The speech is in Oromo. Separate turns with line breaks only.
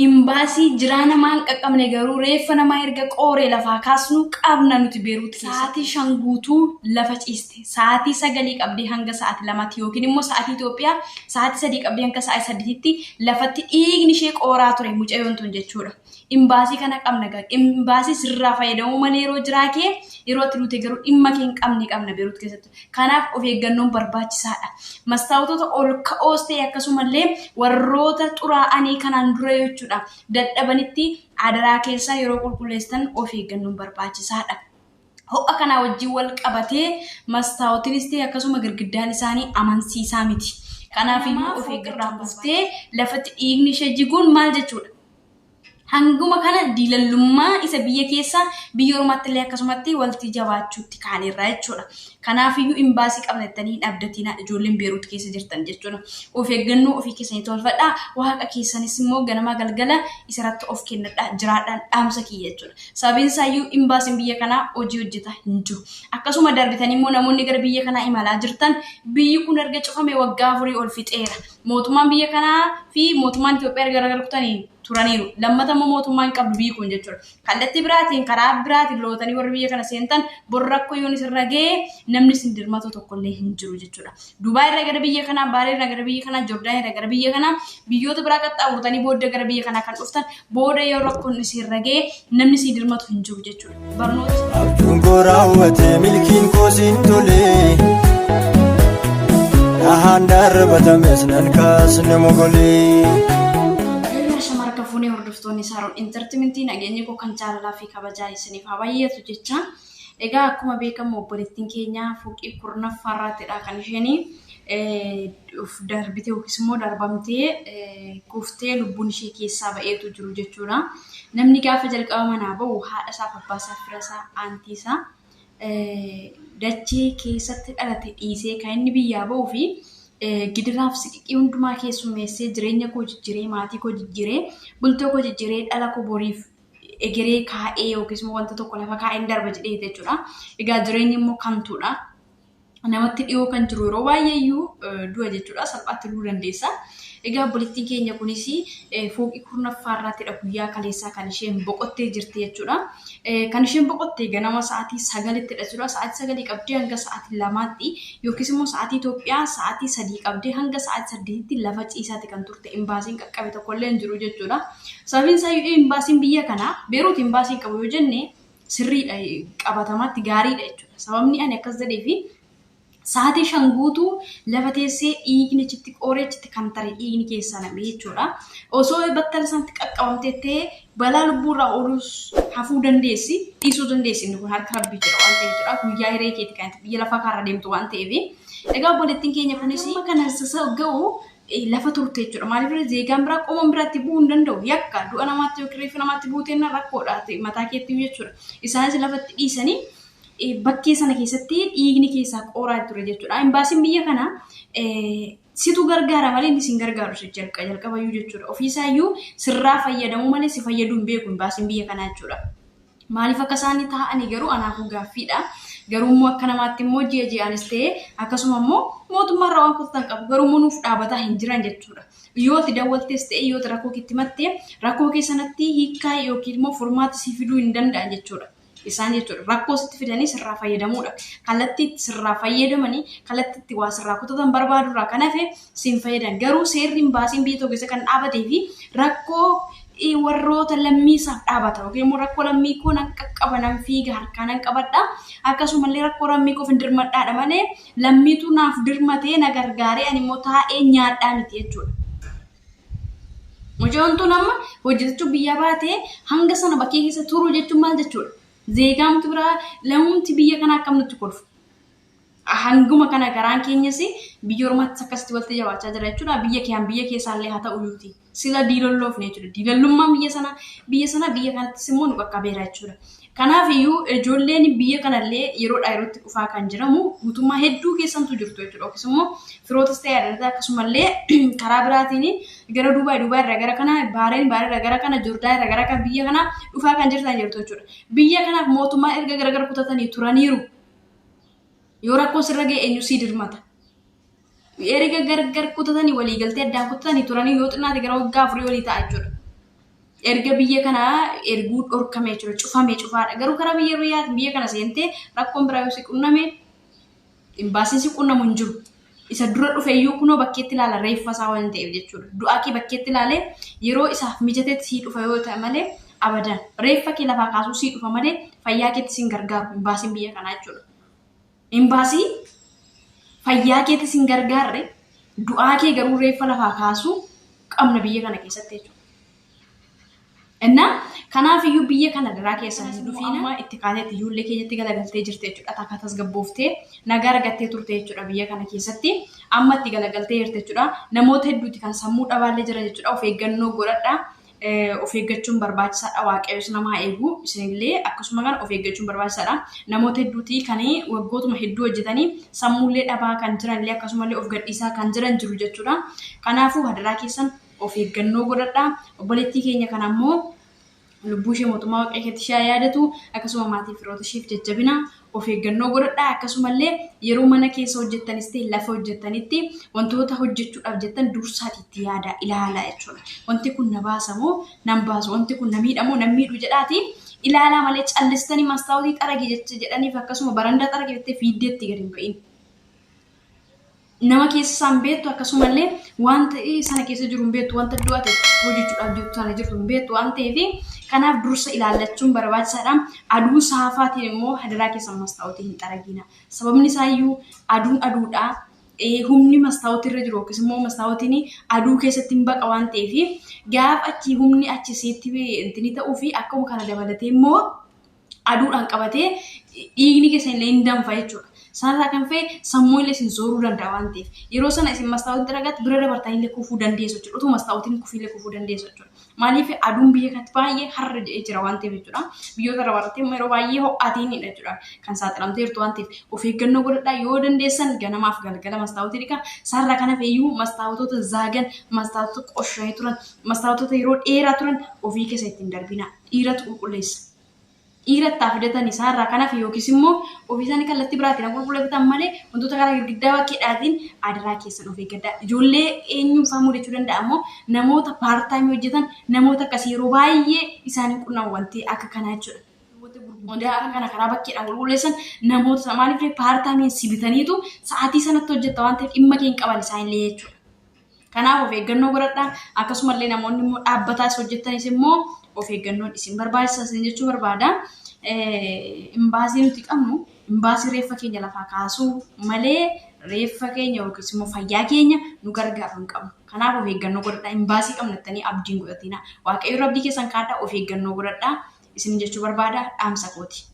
Imbaasii jiraa namaa hin qaqqabne garuu reeffa namaa erga qooree lafaa kaasnu qabna nuti Beeruut keessatti. Sa'aatii 5 guutuu lafa ciiste. Sa'aatii sagalii qabdee hanga sa'aatii lamaatti yookiin immoo sa'aatii Itoophiyaa sa'aatii 3 qabdee hanga sa'aatii 8tti lafatti dhiigni ishee qooraa ture mucayyoon tun jechuudha. Imbaasii kana qabna gaa. Imbaasii sirraa fayyadamuu malee yeroo jiraa kee yeroo ati duute garuu dhimma kee hin qabne qabna Beeruut keessatti. Kanaaf of eeggannoon barbaachisaadha. Mastaawotota ol ka'oos ta'e akkasumallee warroota xuraa'anii kanaan dura jechuudha dadhabanitti adaraa keessaa yeroo qulqulleessitan of eeggannoon barbaachisaadha. Ho'a kanaa wajjin wal qabatee mastaawotiinis ta'e akkasuma girgiddaan isaanii amansiisaa miti. Kanaaf iyyuu of eeggannoo kuftee lafatti dhiigni ishee jiguun maal jechuudha? Hanguma kana diilallummaa isa biyya keessa biyya ormaatti illee akkasumatti walti jabaachuutti kaaneerra jechuudha. Kanaafiyyuu imbaasii qabna jettanii hin abdatinaa ijoolleen Beeruut keessa jirtan jechuudha. Of eeggannoo ofii keessanii tolfadhaa. Waaqa keessanis immoo ganamaa galgala isarratti of kennadhaa jiraadhaan dhaamsa kiyya jechuudha. Sababiin isaayyuu imbaasiin biyya kanaa hojii hojjetaa hin jiru. Akkasuma darbitanii immoo namoonni gara biyya kanaa imalaa jirtan biyyi kun erga cufame waggaa afurii ol fixeera. Mootummaan biyya kanaa fi mootummaan Itoophiyaa erga gargar kutanii turaniiru. Lammata immoo mootummaa hin qabdu biyyi kun jechuudha. Kallattii biraatiin karaa biraatiin lootanii warri biyya kana seentan bor rakkoo yoon isinirra ga'e namni isin dirmatu tokkollee hin jiru jechuudha. Dubaay irraa gara biyya kanaa, Baalee irraa gara biyya kanaa, Jordaan irraa gara biyya kanaa biyyoota biraa qaxxaamurtanii booda gara biyya kanaa kan dhuftan booda yoo rakkoon isinirra ga'e namni isin dirmatu hin jiru jechuudha. Barnoota
Abjuun koo raawwate milkiin koo siin tole. Dhahaan darbatames nan kaasne mogolee.
Yooyyaa shamarka fuunee hordoftoonni Saaroon Intartimentii nageenyi koo kan jaalalaa fi kabajaa isiniif haa baay'atu jecha. Egaa akkuma beekamu obboleettiin keenya fooqii 10ffaa irraattidha kan isheen of darbite yookiis immoo darbamtee kuftee lubbuun ishee keessaa ba'eetu jiru jechuudha. Namni gaafa jalqaba manaa ba'u haadha isaaf abbaa isaa fira isaa aantii isaa dachee keessatti dhalate dhiisee kan inni biyyaa ba'uu fi gidiraaf siqiqii hundumaa keessummeessee jireenya koo jijjiiree maatii koo jijjiiree bultoo koo jijjiiree dhala koo boriif egeree kaa'ee yookiis immoo wanta tokko lafa kaa'een darba jedhee jechuudha. Egaa jireenyi immoo kamtuudha. Namatti dhiyoo kan jiru yeroo baay'ee iyyuu du'a jechuudha. Salphaatti du'uu dandeessa. Egaa obboleettiin keenya kunis fooqii 10ffaa irraattidha guyyaa kaleessaa kan isheen boqottee jirti jechuudha. Kan isheen boqotte ganama sa'aatii 9ttidha jechuudha. Sa'aatii 9 qabdee hanga sa'aatii 2tti yookiis immoo sa'aatii Itoophiyaa sa'aatii 3 qabdee hanga sa'aatii 8tti lafa ciisaatti kan turte imbaasiin qaqqabe tokkollee hin jiru jechuudha. Sababiin isaa iyyuu imbaasiin biyya kanaa Beeruut imbaasii hin qabu yoo jenne sirriidha qabatamaatti gaariidha jechuudha. Sababni ani akkas jedhee fi sa'aatii 5 guutuu lafa teessee dhiigni achitti qooree achitti kan tare dhiigni keessaa nam'e jechuudha. Osoo battala sanatti qaqqabamtee ta'e balaa lubbuurraa ooluus hafuu dandeessi dhiisuu dandeessi inni kun harka rabbii jira waan ta'eef jechuudha. Guyyaa hiree keeti kan itti biyya lafaa kaarra deemtu waan ta'eef. Egaa obboleettiin keenya kunis kana ga'u lafa turte jechuudha. Maaliif irra zeegaan biraa qomoon biraatti bu'uu hin danda'u. Yakka du'a namaatti yookiin reeffa namaatti buuteenna rakkoodha mataa keetti jechuudha. Isaanis lafatti dhiisanii bakkee sana keessatti dhiigni keessaa qooraa ture jechuudha. Imbaasiin biyya kanaa situ gargaara malee inni sin gargaaru si jalqabayyuu jechuudha. Ofiisaayyuu sirraa fayyadamuu malee si fayyaduu hin beeku imbaasiin biyya kanaa jechuudha. Maaliif akka isaan taa'anii garuu anaafuu gaaffiidha. Garuu immoo akka namaatti immoo ji'a ji'aanis ta'ee akkasuma immoo mootummaarraa waan kutatan qabu garuu immoo nuuf dhaabataa hin jiran jechuudha. Yoo ati dawwaltees ta'e yoo ati rakkoo keetti himatte rakkoo kee sanatti hiikkaa yookiin immoo furmaata sii fiduu hin danda'an jechuudha. Isaan jechuudha rakkoo sitti fidanii sirraa fayyadamuudha. Kallattii itti sirraa fayyadamanii kallattii itti waa sirraa kutatan barbaadurraa kan hafe siin fayyadan. Garuu seerri hin baasiin biyya tokko keessa kan dhaabatee fi rakkoo warroota lammii isaaf dhaabata yookiin immoo rakkoo lammii koo nan qaqqaba nan fiiga harkaa nan qabadha akkasumallee rakkoo lammii koof hin dirmadhaadha malee lammiitu naaf dirmatee na gargaaree ani immoo taa'ee nyaadhaa miti jechuudha. Mucaan tun amma hojjetachuu biyyaa baatee hanga sana bakkee keessa turuu jechuun maal jechuudha? Zeegaamtu biraa lamumti biyya kanaa akkam nutti kolfu? Hanguma kana garaan keenyas biyya ormaattis akkasitti walitti jabaachaa jira jechuudha. Biyya kiyaan biyya keessaallee haa ta'u iyyuuti. Sila diilalloofne jechuudha. Diilallummaan biyya sana biyya sana biyya kanattis immoo nu qaqqabeera jechuudha. Kanaaf iyyuu ijoolleen biyya kanallee yeroodhaa yerootti dhufaa kan jiramu guutummaa hedduu keessantu jirtu jechuudha. Yookiis immoo firootas ta'e adda akkasumallee karaa biraatiin gara Duubaay Duubaay irraa gara kana Baareen Baareen irraa gara kana Jordaan irraa gara kana biyya kana dhufaa kan jirtan jirtu jechuudha. Biyya kanaaf mootummaa erga gargar kutatanii turaniiru. Yoo rakkoon sirra ga'e eenyu sii dirmata? Erga gargar kutatanii waliigaltee addaan kutatanii turanii yoo xinnaate gara waggaa afurii olii ta'a jechuudha. Erga biyya kanaa erguu dhorkame jechuudha. Cufame cufaadha. Garuu karaa biyya biyyaatiin biyya kana seentee rakkoon biraa yoo si qunname imbaasiin si qunnamu hin jiru. Isa dura dhufe iyyuu kunoo bakkeetti ilaala reeffa isaa waan ta'eef jechuudha. Du'aa kee bakkeetti ilaalee yeroo isaaf mijatetti sii dhufa yoo ta'e malee abadan reeffa kee lafaa kaasuu sii dhufa malee fayyaa keetti siin gargaaru imbaasiin biyya kanaa jechuudha. Imbaasii fayyaa keetti siin gargaarre du'aa kee garuu reeffa lafaa kaasuu qabna biyya kana keessatti jechuudha. Innaa kanaafiyyuu biyya kana daraa keessan hin dhufiin amma itti kaateetti ijoollee keenyatti galagaltee jirte jechuudha. Takka tasgabbooftee nagaa argattee turte jechuudha biyya kana keessatti. Amma itti galagaltee jirte jechuudha. Namoota hedduuti kan sammuu dhabaallee jira jechuudha. Of eeggannoo godhadha. Of eeggachuun barbaachisaadha. Waaqayyoos nama haa eegu. Isinillee akkasuma kana of eeggachuun barbaachisaadha. Namoota hedduuti kan waggootuma hedduu hojjetanii sammuullee dhabaa kan jiranillee akkasumallee of gadhiisaa kan jiran jiru jechuudha. Kanaafuu hadaraa keessan of eeggannoo godhadha. Obboleettii keenya kana ammoo lubbuu ishee mootummaa waaqayyoo keessatti ishee haa yaadatu. Akkasuma maatii firoota isheef jajjabina of eeggannoo godhadha. Akkasumallee yeroo mana keessa hojjettanis ta'e lafa hojjettanitti wantoota hojjechuudhaaf jettan dursaati itti yaada ilaalaa jechuudha. Wanti kun na baasa moo nan baasu, wanti kun na miidha moo nan miidhu jedhaati ilaalaa malee callistanii mastaawwatii xaragi jecha jedhaniif akkasuma barandaa xaragi jettee fiiddeetti gadi hin ba'in. Nama keessa isaan beektu akkasumallee wanta sana keessa jiru hin beektu, wanta iddoo ati hojjechuudhaaf jirtu sana jirtu hin beektu waan ta'eef kanaaf dursa ilaallachuun barbaachisaadha. Aduu saafaatiin immoo hadaraa keessan mastaawwatii hin xaragina. Sababni isaayyuu aduun aduudha. Humni mastaawwatii irra jiru yookiis immoo mastaawwatiin aduu keessatti hin baqa waan ta'eef gaafa achi humni achi seetti intini ta'uu fi akkuma kana dabalatee immoo aduudhaan qabatee dhiigni keessan illee hin danfa jechuudha. Sanarraa kan ka'e sammuu illee isin zooruu danda'a waan ta'eef yeroo sana isin mastaawwatii ragaatti bira dabartanii illee kufuu dandeessu jechuudha. Utuma mastaawwatiin kufii illee kufuu dandeessu jechuudha. Maaliif aduun biyya kanatti baay'ee har'a jedhee jira waan ta'eef jechuudha. Biyyoota irra bartee yeroo baay'ee ho'aatiinidha jechuudha. Kan saaxilamtee jirtu waan ta'eef of eeggannoo godhadhaa yoo dandeessan ganamaaf galgala mastaawwatii dhiqaa. Sarara kana fe'iyyuu mastaawwatoota zaagan, mastaawwatoota qoshanii turan, mastaawwatoota yeroo dheeraa turan ofii keessa ittiin darbina. Dhiiratu qulqulleessa. Dhiira itti fidatan isaarraa kanaaf yookiis immoo ofii isaanii kallattii biraatiin qulqulleeffatan malee wantoota karaa girgiddaa bakkeedhaatiin adaraa keessan of eeggadhaa. Ijoollee eenyuun fa'aa mudachuu danda'a immoo namoota paartaayimii hojjetan namoota akkasii yeroo baay'ee isaanii qunnamu wanti akka kanaa jechuudha. Namoota gurguddaa akka kana karaa bakkeedhaan qulqulleessan namoota maaliif paartaayimiin si bitaniitu sa'aatii sanatti hojjetta waan ta'eef dhimma kee hin qaban isaanillee jechuudha. Kanaaf of eeggannoo godhadhaa. Akkasumallee namoonni immoo dhaabbataas hojjettanis immoo of eeggannoon isin barbaachisa isin jechuu barbaada. Imbaasii nuti qabnu imbaasii reeffa keenya lafaa kaasuu malee reeffa keenya yookiis immoo fayyaa keenya nu gargaaru hin qabnu. Kanaaf of eeggannoo godhadhaa. Imbaasii qabna jettanii abdiin godhatina. Waaqayyo abdii keessan kaadhaa of eeggannoo godhadhaa isin jechuu barbaada dhaamsa kooti.